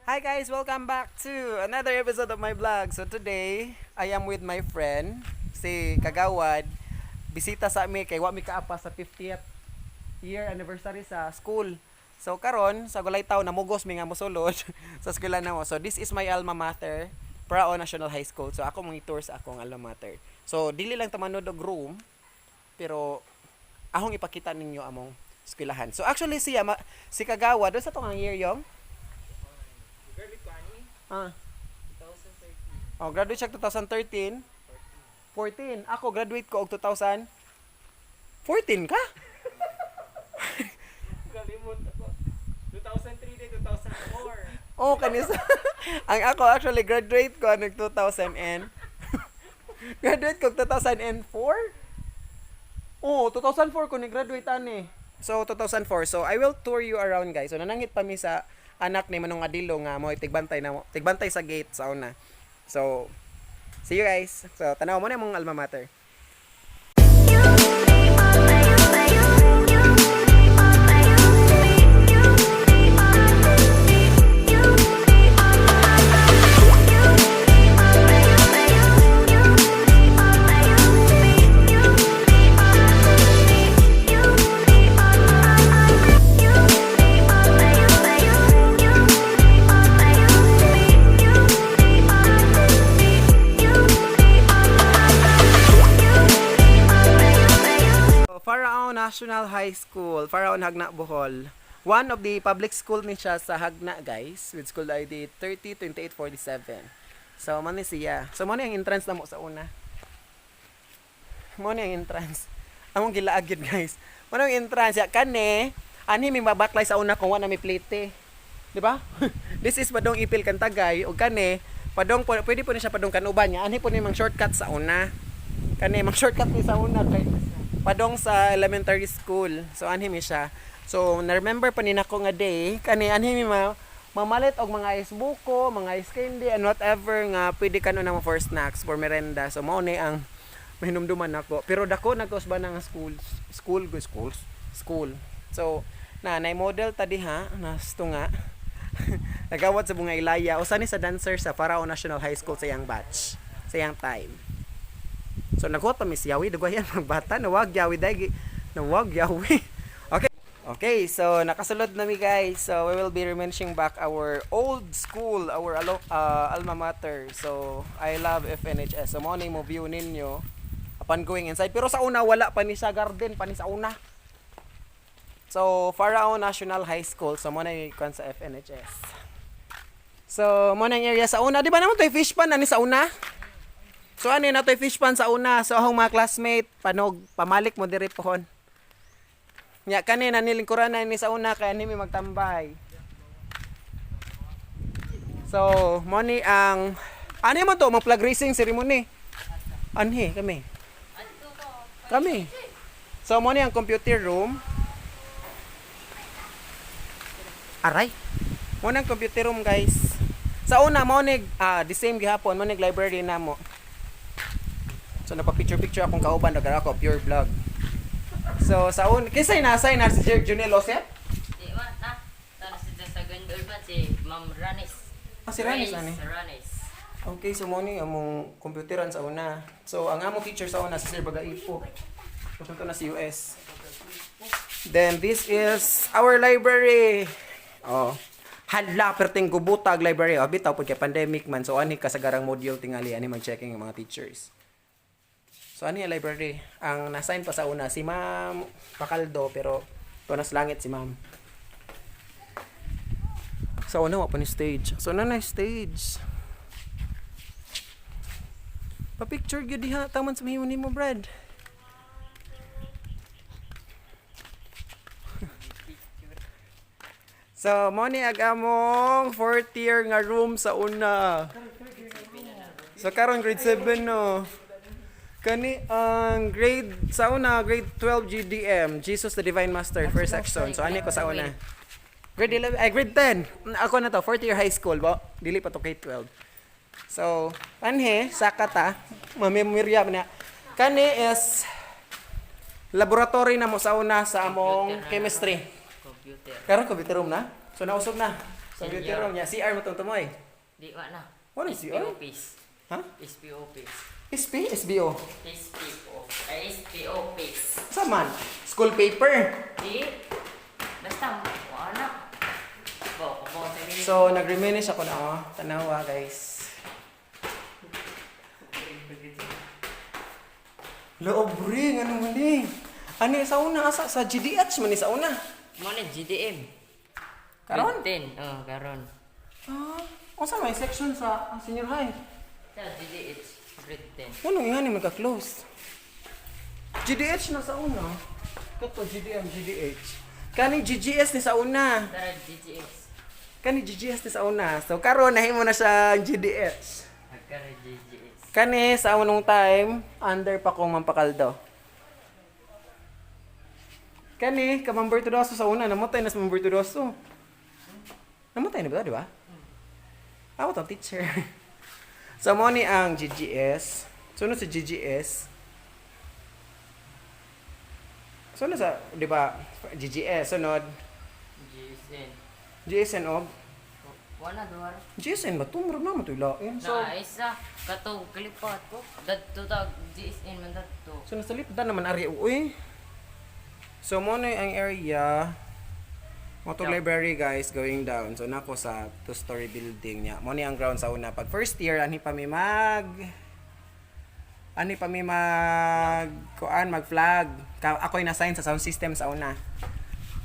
Hi guys, welcome back to another episode of my vlog. So today, I am with my friend, si Kagawad. Bisita sa ami kay wa mi kaapa sa 50th year anniversary sa school. So karon sa gulay taw namugos mi nga mosulod sa eskwela namo. So this is my alma mater, Prao National High School. So ako mong i-tour sa akong alma mater. So dili lang ta manood og room, pero ahong ipakita ninyo among eskwelahan. So actually siya si Kagawad doon sa tong ang year yung Graduate ko ani? Ah. 2013. Oh, graduate siya 2013. 14. Ako graduate ko og 2014 ka? Kalimot ako. 2003 din, 2004. Oh, kanis. Ang ako actually graduate ko nag 2000 and graduate ko 2004. Oh, 2004 ko ni graduate ani. So 2004. So I will tour you around, guys. So nanangit pa mi sa anak ni Manong Adilo nga mo tigbantay na mo, tigbantay sa gate sa una. So see you guys. So tanaw mo na imong alma mater. Pharaoh National High School, Pharaoh Jagna, Bohol. One of the public school ni siya sa Jagna, guys, with school ID 302847. So, mo ni siya. So, mo ni ang entrance na mo sa una. Mo ni ang entrance. Among gilaag yun, guys. Mo ni ang entrance. Ya, kani, ani mi mabaklay sa una kung wa na mi plate. Di ba? This is padong Ipil Kantagay o kani, padong pwede po ni siya padong Kanuban niya. Ani po ni mang shortcut sa una. Kani mang shortcut ni sa una kay padong sa elementary school. So anhi mi siya. So na-remember pa ni nako nga day kani anhi mi ma mamalit og mga ice buko, mga ice candy and whatever nga pwede kano na mo for snacks, for merenda. So mao ni ang mahinumduman nako. Pero dako nagkos ba ng school school go schools school. So na nay model ta diha nasto nga nagawat sa bunga Ilaya usa ni sa dancer sa Pharaoh National High School sa iyang batch, sa iyang time. So naghuot pa mi siyawi, dugay yan magbata, nawag yawi dai, nawag yawi. Okay. Okay, so nakasulod na mi, guys. So we will be reminiscing back our old school, our alma mater. So I love FNHS. So mo ni mo view ninyo upon going inside. Pero sa una wala pa ni sa garden pa ni sa una. So Pharaoh National High School. So mo na yung sa FNHS. So mo na yung area sa una. Di ba naman to'y fish pond ani sa una? So ano na to'y fish pond sa una. So akong mga classmate, panog, pamalik mo diri pohon. Nya kani na nilingkuran na ni sa una kay ani mi magtambay. So, mo ni ang ano mo to, mang flag raising ceremony. Anhi kami. Kami. So mo ni ang computer room. Aray. Mo ni ang computer room, guys. Sa una mo ni the same gihapon mo ni library namo. So nagpa-picture-picture akong kauban nagara ako pure vlog. So sa un kinsay nasay na si Sir Junel Osep? Di ba? Ha? Tapos sa second urban si Ma'am Ranis. Ah, si Ranis, Grace ani? Ranis. Okay, so mo ni among computeran sa una. So ang among teacher sa una si Sir Bagaipo. Papunta na si US. Then this is our library. Oh. Hala, perting gubutag library. Oh, bitaw pud kay pandemic man. So ani kasagarang module tingali ani mag-checking ang mga teachers. So ani ang library. Ang na-assign pa sa una si Ma'am Pacaldo, pero tunas langit si Ma'am. Sa una wa pa ni stage. So na na stage. Pa-picture gyud diha taman sa mahimo nimo, Brad. So, mo ni ag among fourth year nga room sa una. So karon grade 7 no. Kani ang grade sa una, grade 12 GDM, Jesus the Divine Master, first section. So ani ko sa una. Grade 11, ay grade 10. Ako na to, fourth year high school ba? Dili pa to K-12. So, anhe, sakata, mamemorya na. Kani is laboratory na mo sa una sa among Computer na chemistry. Computer. Karon computer room na. So nausog na. Computer room niya. CR mo tong tumoy. Di wa na. Wala SP CR? office. Ha? SP office. SP? SBO? SPO. Ay, SP office. Sa man? School paper. Di. Basta, wala na. Bo, bo, sa minute. So, nag-reminisce ako na, oh. Tanawa, guys. Loob ring, ano man eh. Ano sa una? Asa, sa GDH man eh, sa una. Mo na GDM. Karon? Grade 10. Oh, karon. Ah, unsa may section sa senior high? Sa GDH, grade 10. Ano nga ni magka-close? GDH na sa una. Kato GDM, GDH. Kani GGS ni sa una. Tara GGS. Kani GGS ni sa una. So karon nahimo na siya GDH. Agkara GGS. Kani sa unong time, under pa kong Mampakaldo. Kani, ka Ma'am Bertudoso sa una, namatay na sa Ma'am Bertudoso. Namatay na ba, di ba? Ako tong teacher. So, mo ni ang GGS. Sunod sa GGS. Sunod sa, di ba, GGS, sunod. GSN. GSN og. Wala duwar. GSN ba ito? Murag naman ito ilain. So, Na isa katong kalipat ko. Dadto tag GSN man dadto. So nasa lipdan naman ari uy. So mo na ang area. Mo Yeah. library, guys, going down. So nako sa two-story building niya. Mo ni ang ground sa una. Pag first year ani pa mi mag kuan, mag flag. Ka, ako'y na-assign sa sound system sa una.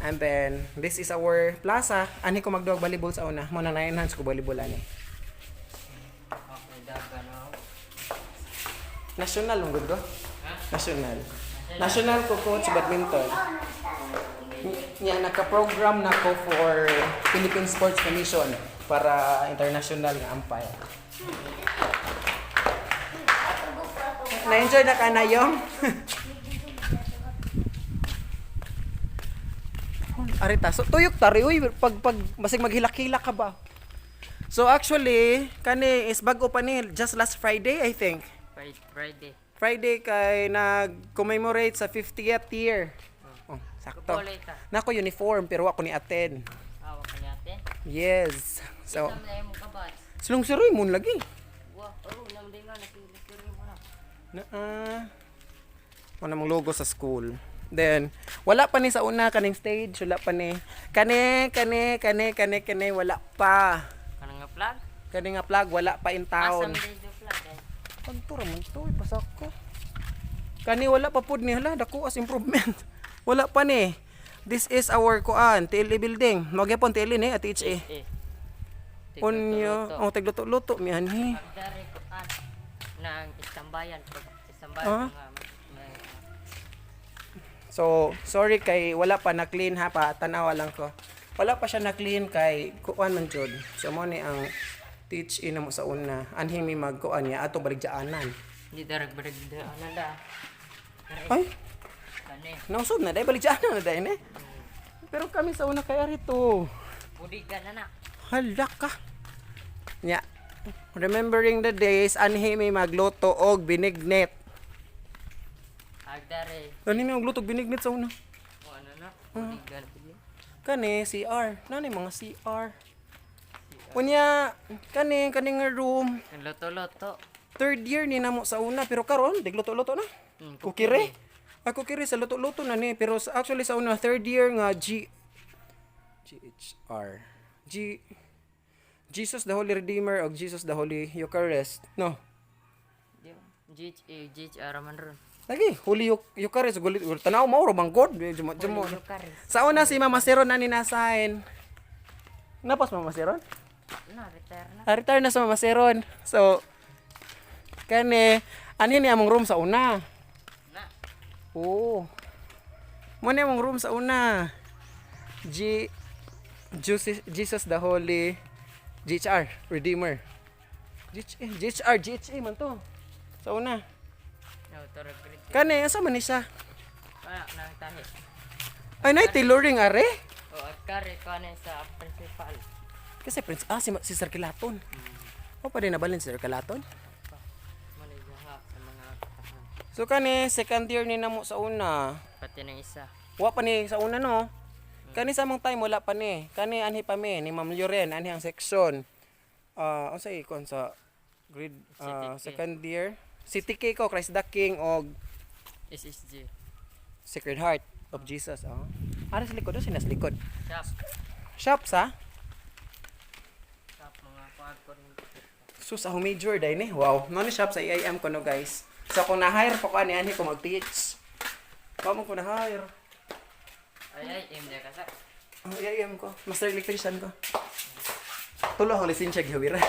And then this is our plaza. Ani ko magduag volleyball sa una. Mo na na-enhance ko volleyball ani. Okay, daga no. National ang good ko. Ha? National. National ko coach badminton. Niya naka-program na ko for Philippine Sports Commission para international nga umpire. Na-enjoy na ka na yung? Arita, so tuyok tari uy pag basig maghilak-hilak ka ba? So actually, kani is bago pa ni just last Friday, I think. Friday. Friday kay nag-commemorate sa 50th year. Oh, sakto. Kulay ta. Nako uniform pero ako ni attend. Awa ka niya. Yes. So, Kita mo na imong kabat. silong siroy mo lagi. Wa, oh, nam din nga nakilisiri mo na. Na wala mong logo sa school. Then, wala pa ni sa una kaning stage, wala pa ni kani kani kani kani kani wala pa. Kanang nga flag? Kani nga flag wala pa in town. Asa man yung flag ay? Pagtura man to, ipasak ko. Kani wala pa pud ni, hala, dako as improvement. Wala pa ni. This is our kuan, TLE building. Magyapon TLE ni at HA. Eh. Unya, oh, tagluto-luto mi anhi. Pagdari ko an nang istambayan pag istambayan Ah? nga may So, sorry kay wala pa na clean ha pa, tanawa lang ko. Wala pa siya na clean kay kuan man jud. So mo ni ang teach in mo sa una. Anhi mi magkuan niya ato baligyaanan. Hindi darag barag da ano da. Ay, Kani. nausob na dai baligyaanan na dai ne. Pero kami sa una kay arito. Budi ka na na. Hala ka. Nya. Remembering the days, anhi may magluto og binignit. Agdari. Anhi may magluto og binignit sa una. O ano na? Budi ka na. Kani CR. Nani mga CR. Unya kani kani nga room. Loto-loto. Third year ni namo sa una pero karon digluto-luto na. Kukire. Ako kire sa luto-luto na ni pero sa, actually sa una third year nga G GHR G Jesus the Holy Redeemer og Jesus the Holy Eucharist. No. Di ba? GH GHR man ron. Lagi, Holy Eucharist, Holy, tanaw mo ro bang God. Jumo, jumo. Holy Eucharist. Sa una si Mama Seron na ni nasign. Napas Mama Seron? Na retire na. Ah, retire na sa Mama Seron. So kani ani ni among room sa una. Na. Oo. Mo ni among room sa una. G Jesus, Jesus the Holy GHR Redeemer. GHA, GHR, GHA man to. Sa una. No, tarag grade. Kani asa man ni siya? Wala nang tahi. Ay, nay tailoring are. O agkari ko ano sa principal. Kasi Prince ah si Sir Kilaton. O pa din nabalin si Sir Kilaton. Mo ni sa mga kahan. So kani second year ni namo sa una. Pati ng isa. Wa pa ni sa una no. Kani sa among time wala pa ni. Kani anhi pa mi ni Ma'am Loren anhi ang section. Ah, unsay ikon sa grade CTK. Second year? CTK ko, Christ the King og SSG. Sacred Heart of Jesus. Oh. Ara sa likod, oh, sinas likod. Shop. Shop sa? Shop mga kuan ko rin. Sus, ako major dahil ni. Wow. No ni shop sa AIM ko no, guys. So kung na-hire pa ko ani ani ko mag-teach. Pa mo ko na-hire. Ay ay, im ka sa. Oh, AIM ko. Master electrician ko. Tulo akong lisensya gihawira.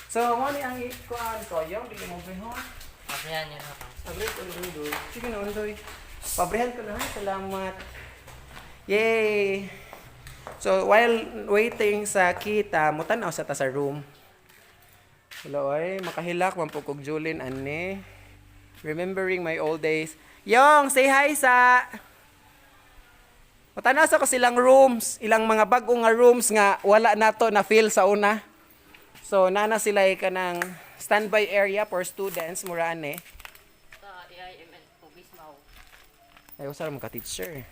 So, mo ni ang ikuan ko, yung di mo brehon. Pasayan niyo na. Abre ko na, undoy. Sige na, undoy. Pabrehan ko na ha. Salamat. Yay! So, while waiting sa kita, mutanaw sa ta sa room. Hello, ay, makahilak, mampukog Julin, ane. Remembering my old days. Yong, say hi sa... Mutanaw sa ko silang rooms, ilang mga bago nga rooms nga wala nato na feel sa una. So, nana sila ka ng standby area for students, mura ane. Sa AIMN Pubis Mau. Ay, usara mo ka teacher.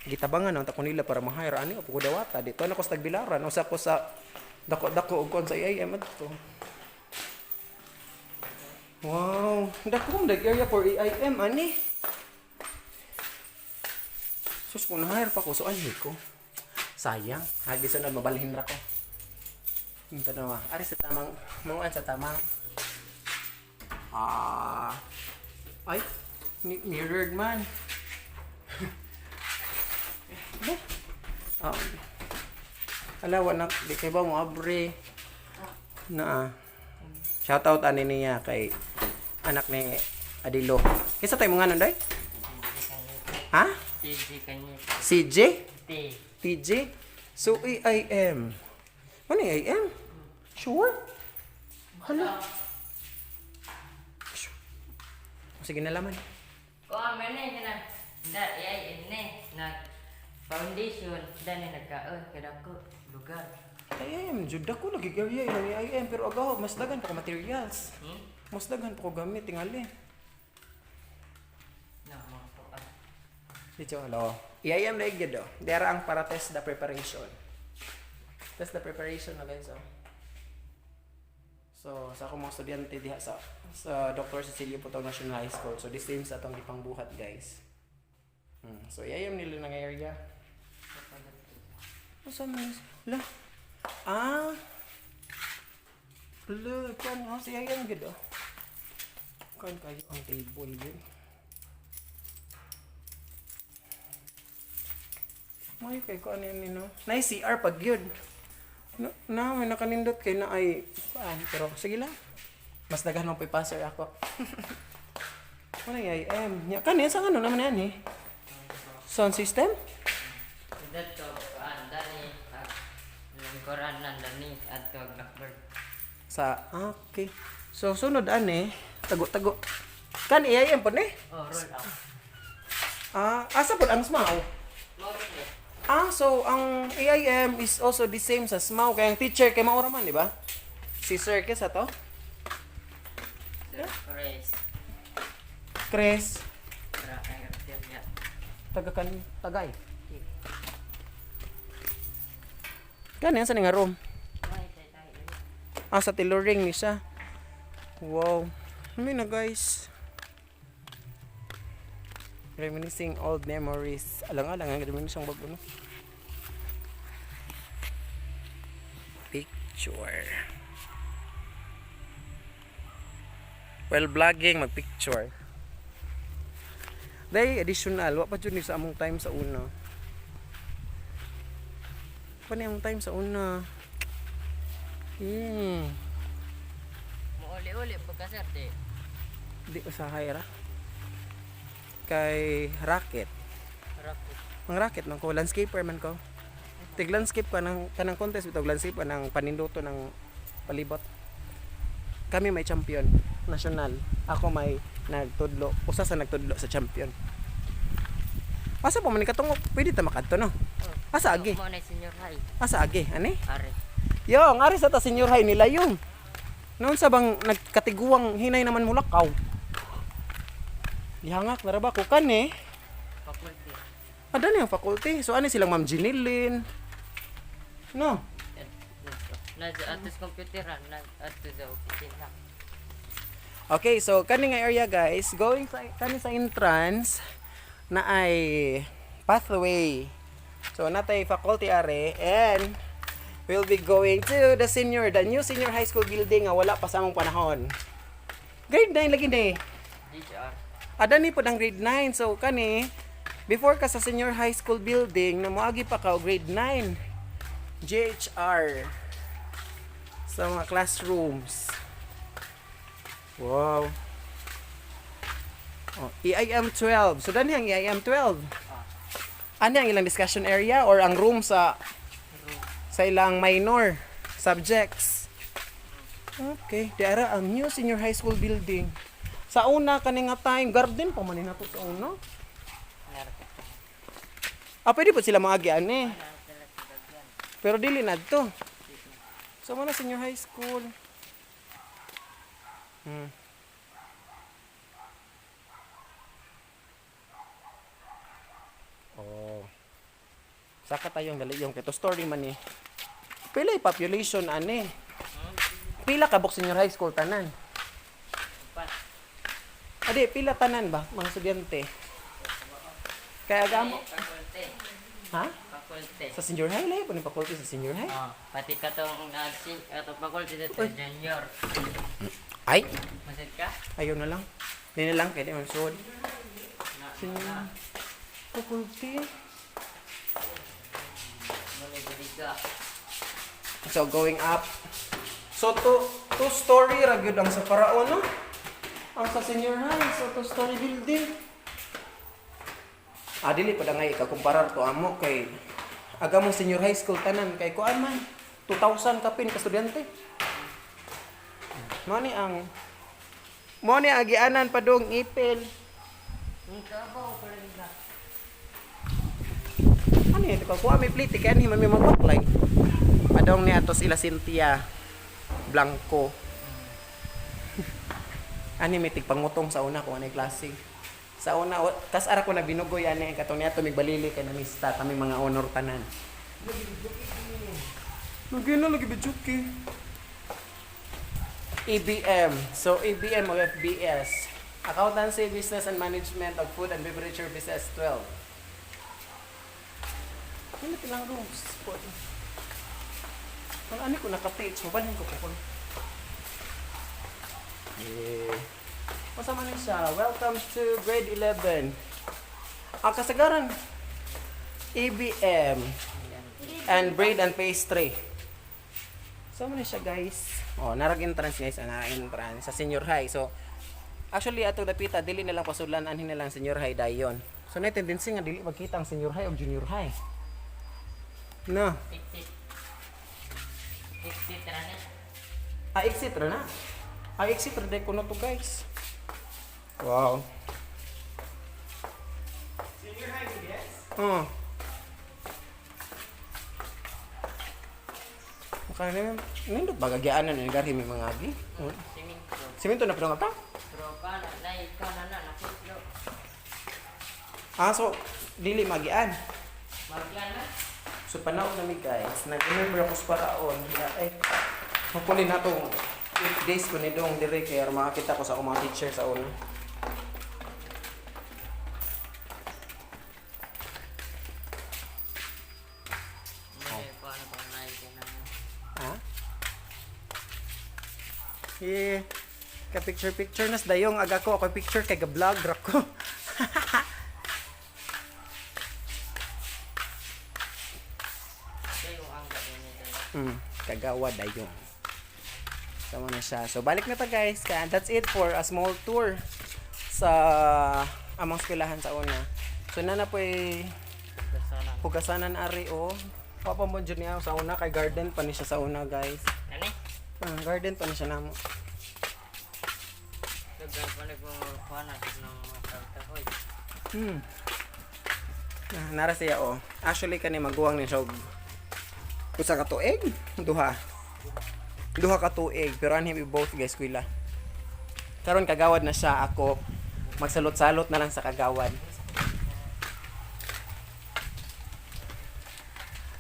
Gitabangan ang tako nila para ma-hire ani o dawata dito na ko sa Tagbilaran usa ko sa dako-dako og kon sa AIM adto. Wow, dako man dag area for AIM ani. Sus, kung na-hire pa ko, so anhi ko. Sayang, hagi sunod mabalhin ra ko. Yung tanawa, ari sa tamang, manguan sa tamang. Ah. Ay, mirrored man. Ah. Ala, wala, di kay ba mo abre. Na ah. Shout out ani niya kay anak ni Adilo. Kinsa tayo mga nanday? Ha? TG kanyo. CJ? T. TJ? So, AIM. Ano yung AIM? Sure? Hala. Sure. Sige na laman. Kuan man ni kana. Da AIM ni nag foundation da ni nagkaon kada ko lugar. AIM, jud ako lagi area ilang AIM pero agaw mas dagan pa ko materials. Mas daghan pa ko gamit tingali. Na mga kuan. Dito hello. AIM na gyud oh. Dera ang para test the preparation. Test the preparation na guys oh. So, sa akong mga estudyante diha sa Dr. Cecilio Putong National High School. So, this same sa atong gipangbuhat, guys. So, AIM nila ng area. Asa man is? La. Ah. Lo, kuan oh, si AIM gid oh. Kuan kayo ang table yun. May kay kuan yun no. Nay CR pag yun. Na, na may nakanindot kay na ay kuan pero sige lang. Mas daghan mong passer ako. Wala yung IM. Nya kanin sa ano naman yan eh. Sound system? Dato kuan dani ag lingkuran nan dani adto Blackbird. Sa ah, okay. So sunod ani tago-tago. Kan AIM po ni? Oh, roll out. Ah, asa po ang SMAW? Mao ni. Ah, so ang AIM is also the same sa SMAW kay ang teacher kay maura man, di ba? Si Sir kay sa to? Sir Chris. Chris, Ra kay ya. taga kan tagay. Kan yan sa nga room? May tay tay. Ah, sa tailoring ni siya. Wow. Ano na guys? Reminiscing old memories. Alang-alang, ang reminiscing bago no? Picture. While vlogging, mag-picture. Day, additional. Wa pa dyan ni sa among time sa una. Pa ni among time sa una. Muuli-uli pagka sir di. Di usahay ra. Kay racket. Rocket. Ang racket man ko, landscaper man ko. Tig landscape ka ng kanang contest bitog landscape ka ng paninduto ng palibot. Kami may champion national. Ako may nagtudlo. Usa sa nagtudlo sa champion. Asa pa man ni katong pwede ta makadto no? Asa agi? Mo na senior high. Asa agi? Ani? Are. Yong, ari sa ta senior high nila yung. Noon sa bang nagkatiguang hinay naman mulakaw. Gihangak na ra ba ko kan eh. Faculty. Ada ni ang faculty. So ano silang Ma'am Jinilin? No. Na ato sa computer na ato sa opisina. Okay, so kani nga area, guys, going sa kani sa entrance na ay pathway. So natay faculty are and we'll be going to the new senior high school building nga wala pa sa among panahon. Grade 9 lagi ni. DHR. Ada ni pod ang grade 9. So kani before ka sa senior high school building na moagi pa ka og grade 9. GHR sa mga classrooms. Wow. Oh, EIM 12. So dani ang EIM 12. Ano ang ilang discussion area or ang room sa ilang minor subjects? Okay, di ara ang new senior high school building. Sa una kani nga time, garden pa man ni nato sa una. Ah, pwede po sila maagian eh. Pero dili na to. So mo na senior high school. Oh. Saka tayong dali yung kito story man eh. Pila yung population ani? Pila ka buk senior high school tanan? Pa. Adi, pila tanan ba mga estudyante? Kaya gamo, Faculty. ha? Faculty. Sa senior high lahi po ni faculty sa senior high. Oh, pati katong nagsin atong faculty sa junior. Ay, Masad ka? ayaw na lang. Hindi na lang kaya di man sud. Na, Senior faculty. muna dili ka. So going up. So two story ra gyud ang sa Paraon, no? Ang sa senior high, so two-story building. Ah, dili pa ngay ikakumparar to amo kay aga mo senior high school tanan kay kuan man 2,000 kapin ka estudyante. Mo ni agianan padung ipil. Kabaw ko lang ba? Ano yun? Kuha may plate kaya ni man may magbaklay. Padong ni atos ila Cynthia Blanco. Ani may tigpangutong sa una kung anay klase. Sa una, tas ara ko na binugoy ani katong niya tumigbalili kay namista kami mga honor tanan. Lagi na lagi bijuki. EBM. So EBM o FBS. Accountancy, Business and Management of Food and Beverage Services 12. Ano pilang rooms po? Kung ano ko naka-teach, mabalhin ko po kung. Eh. Masama na siya. Welcome to grade 11. Ang kasagaran, ABM and bread and pastry. So, ano na siya, guys? Oh, narag entrance, guys. Ah, narag entrance sa senior high. So, actually, ato dapita, dili na lang pasulan, anhin na lang senior high dayon. So, na tendency nga, dili magkita ang senior high o junior high. No. Exit. Exit ra ni. Ah, exit ra na. Ah, exit ra ko na to, guys. Wow. Senior high, yes? Oh. Mukha na nindot ba gagyaanan ni garhi may mga agi? Oh. Siminto. Simento na pero nga ta? Pero ka na na ikaw na na nakitlo. Ah, so dili magian. Magyan na. So panaw na mi, guys, nag-remember ako sa paraon na eh hopefully na tong 8 days ko ni dong dire kay aron makakita ko sa akong mga teacher sa una. Muna ko ano kung naigyan na. Ha? Yeah. Ka picture picture nas dayong aga ko ako picture kay ga-vlog ra ko. Kayo ang gawin nito. Kagawa dayong. Tama na siya. So balik na ta, guys. Kaya that's it for a small tour sa among eskwelahan sa una. So nana po eh Persona. hugasanan ari o. Papa mo dyan niya sa una kay garden pa ni siya sa una, guys. Kani? Ah, garden pa ni siya namo. Lugar pa nagmumukha na ng mga tao. Ah, nara siya oh. Actually kani maguwang ni siya og usa ka tuig, duha. Duha ka tuig, pero anhi we both, guys, kwila. Karon kagawad na siya ako magsalot-salot na lang sa kagawad.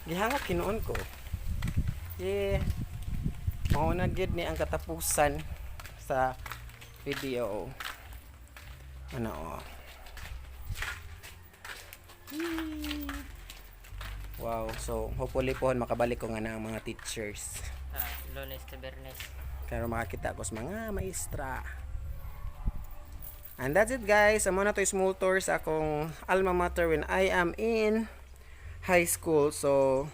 Gihangop hinuon ko. Yeah. Mao na gyud ni ang katapusan sa video. Ano oh. Yee. Wow, so hopefully po makabalik ko nga na ang mga teachers. Ah, Lunes to Biyernes. Pero makakita ko sa mga maestra. And that's it, guys. Amo na to small tour sa akong alma mater when I am in high school. So,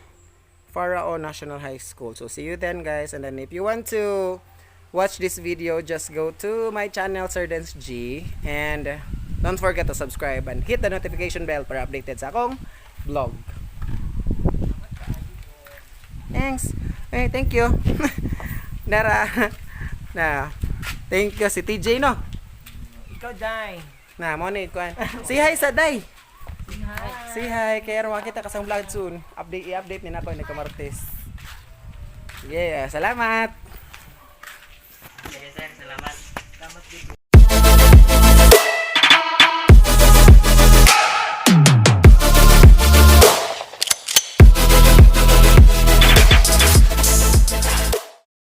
Pharaoh National High School. So, see you then, guys. And then if you want to watch this video, just go to my channel, Sir Dance G. And don't forget to subscribe and hit the notification bell para updated sa akong vlog. Thanks. Hey, thank you. Nara. Na. Thank you si TJ, no. Ikaw, Day. Na mo ni kuan. Say hi sa day. Hi. Say hi kay aron makita ka sa vlog soon. Update i-update ni nako ni Kamartes. Yeah, salamat.